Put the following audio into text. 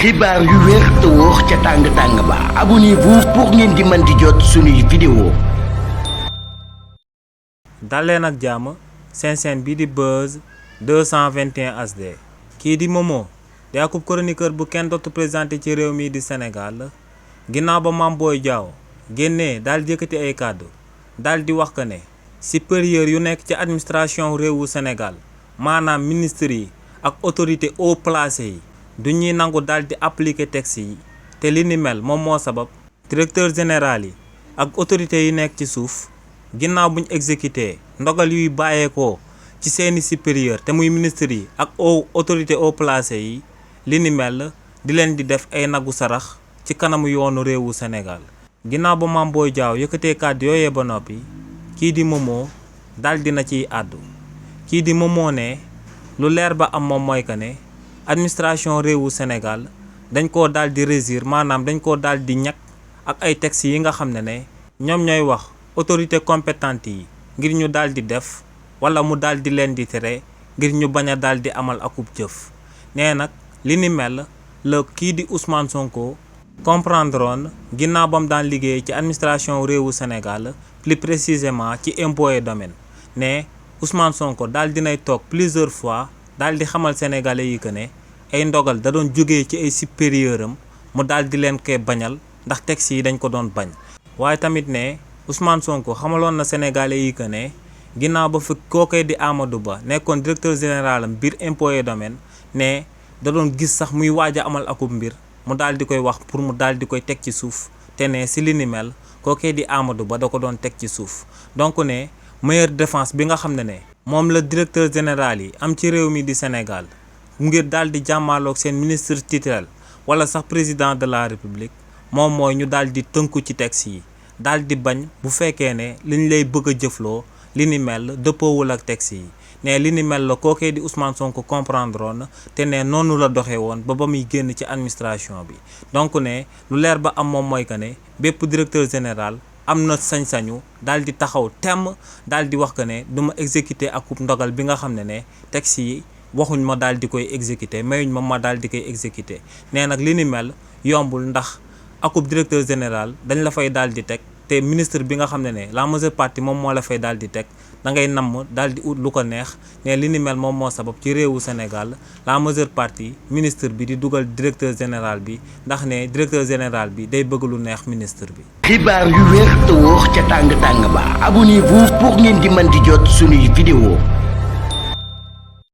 xibaar yu wér te wóor ca tàng-tàng ba abonnez-vous pour ngeen di mën di jot suñuy vidéo. daleen ak jàmm seen chaîne bi di Buzz 221 HD. kii di Momo di akub chroniqueur bu kenn dootu présenté ci réew mi di Sénégal ginnaaw ba Mame Boye Diao génnee daal di yëkkati ay kàddu daal di wax que ne supérieur yu nekk ci administration réewu Sénégal maanaam ministres yi ak autorité haut placé yi du ñuy nangu daal di appliquer texte yi te li ni mel moom moo sabab directeur général yi ak autorités yi nekk ci suuf ginnaaw buñ exécuté ndogal yuy bàyyeekoo ci seeni supérieur te muy ministres yi ak autorité haut placé yi li ni mel di leen di def ay nagu sarax ci kanamu yoonu réewu Sénégal. ginnaaw ba Mame Boye Diao yëkkatee kàddu yooyee ba noppi kii di Momo daal dina ciy àddu kii di Momo ne lu leer ba am moom mooy que ne administration réewu Sénégal dañ koo daal di régir maanaam dañ koo daal di ñàkk ak ay textes yi nga xam ne ñoom ñooy wax autorité compétente yi ngir ñu daal di def wala mu daal di leen di tere ngir ñu bañ a daal di amal akub jëf. nee nag li ni mel la kii di Ousmane Sonko comprendre woon ginnaaw ba mu daan liggéey ci administration réewu Sénégal plus précisément ci impôt et domaine ne Ousmane Sonko daal dinay toog plusieurs fois daal di xamal sénégalais yi que ne ay ndogal da doon jógee ci ay supérieur am mu daal di leen koy bañal ndax texte yi dañ ko doon bañ. waaye tamit ne Ousmane Sonko xamaloon na sénégalais yi que ne ginnaaw ba fi kookee di Amadou Ba nekkoon directeur général am biir impôt et domaine ne da doon gis sax muy waaj a amal akub mbir mu daal di koy wax pour mu daal di koy teg ci suuf te ne si li ni mel kookee di Amadou Ba da ko doon teg ci suuf. donc ne meilleure défense bi nga xam ne moom la directeur général yi am ci réew mi di Sénégal ngir daal di jàmmaaloog seen ministre tutelle wala sax président de la république moom mooy ñu daal di tënku ci texte yi daal di bañ bu fekkee ne liñ lay bëgg a jëfloo li ni mel dëppoowul ak texte yi. ne li ni mel la kookee di Ousmane Sonko comprendre woon te ne noonu la doxee woon ba muy génn ci administration bi. donc ne lu leer ba am moom mooy que ne bépp directeur général am na sañ-sañu daal di taxaw temm daal di wax que ne du ma exécuter akub ndogal bi nga xam ne texte yi waxuñ ma daal di koy exécuter mayuñ ma daal di koy exécuter. nee nag li ni mel yombul ndax akub directeur général dañ la fay daal di teg te ministre bi nga xam ne la majeure partie moom moo la fay daal di teg da ngay namm daal di ut lu ko neex. ne li ni mel moom moo sabab ci réewu Sénégal la majeure partie ministre bi di dugal directeur général bi ndax ne directeur général bi day bëgg lu neex ministre bi. xibaar yu wér te wóor ca tàng-tàng ba abonnez-vous pour ngeen di mën di jot suñuy vidéo.